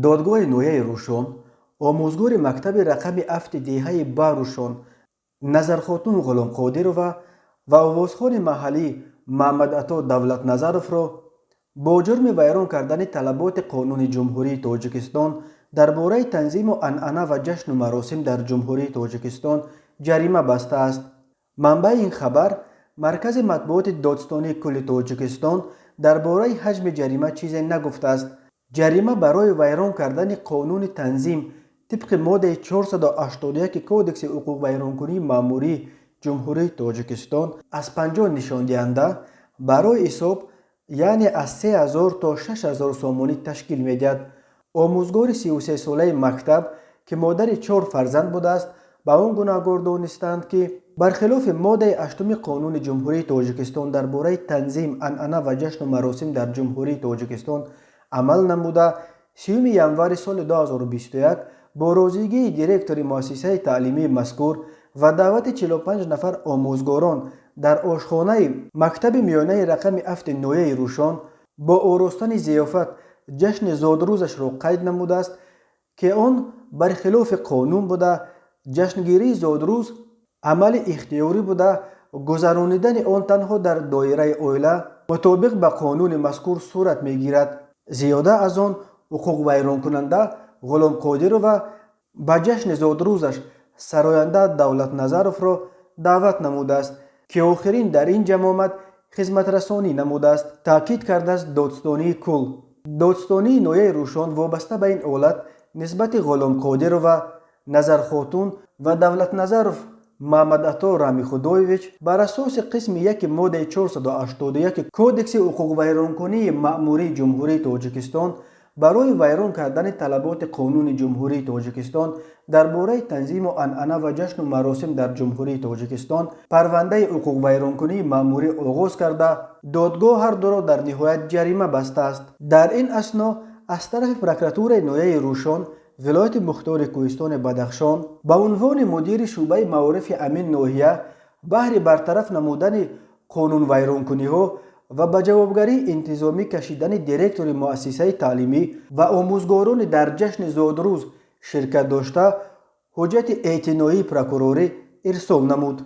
Додгоҳи ноҳияи Рӯшон омӯзгори мактаби рақами 7-и деҳаи Барушон Назархотун Ғуломқодирова ва овозхони маҳаллӣ Маҳмадато Давлатназаровро бо ҷурми вайрон кардани талаботи Қонуни Ҷумҳурии Тоҷикистон дар бораи танзиму анъана ва ҷашну маросим дар Ҷумҳурии Тоҷикистон ҷарима бастааст. Манбаи ин хабар, Маркази матбуоти Додстонии кулли Тоҷикистон, дар бораи ҳаҷми ҷарима чизе нагуфтааст. Ҷарима барои вайрон кардани қонуни танзим тибқи моддаи 481 Кодекси ҳуқуқвайронкунии маъмурии Ҷумҳурии Тоҷикистон аз 50 нишондиҳанда барои ҳисоб, яъне аз 3000 то 6000 сомонӣ ташкил медиҳад. Омӯзгори 33-солаи мактаб, ки модари чор фарзанд будааст, ба он гунаҳгор донистанд, ки бархилофи моддаи 8-уми Қонуни Ҷумҳурии Тоҷикистон дар бораи танзим, анъана ва ҷашну маросим дар Ҷумҳурии Тоҷикистон амал намуда, 30 январи соли 2021 бо розигии директори муассисаи таълимии мазкур ва даъвати 45 нафар омӯзгорон дар ошхонаи мактаби миёнаи рақами 7-и ноҳияи Рӯшон бо оростани зиёфат ҷашни зодрӯзашро қайд намудааст, ки он бархилофи қонун буда, ҷашнгирии зодрӯз амали ихтиёрӣ буда, гузаронидани он танҳо дар доираи оила мутобиқ ба қонуни мазкур сурат мегирад. Зиёда аз он, ҳуқуқвайронкунанда Ғуломқодирова ба ҷашни зодрӯзаш сароянда Давлатназаровро даъват намудааст, ки охирин дар ин ҷамъомад хизматрасонӣ намудааст, таъкид кардааст Додстонии кулл. Додстонии ноҳияи Рӯшон вобаста ба ин ҳолат нисбати Ғуломқодирова Назархотун ва Давлатназаров Маҳмадато Раҳмихудоевич бар асоси қисми 1 моддаи 481 Кодекси ҳуқуқвайронкунии маъмурии Ҷумҳурии Тоҷикистон барои вайрон кардани талаботи Қонуни Ҷумҳурии Тоҷикистон дар бораи танзиму анъана ва ҷашну маросим дар Ҷумҳурии Тоҷикистон парвандаи ҳуқуқвайронкунии маъмурӣ оғоз карда, додгоҳ ҳар дуро дар ниҳоят ҷарима бастааст. Дар ин асно аз тарафи прокуратураи ноҳияи Рӯшон вилояти мухтори Кӯҳистони Бадахшон ба унвони мудири шӯъбаи маорифи ҳамин ноҳия баҳри бартараф намудани қонунвайронкуниҳо ва ба ҷавобгарии интизомӣ кашидани директори муассисаи таълимӣ ва омӯзгорони дар ҷашни зодрӯз ширкат дошта ҳуҷҷати эътиноии прокурорӣ ирсол намуд.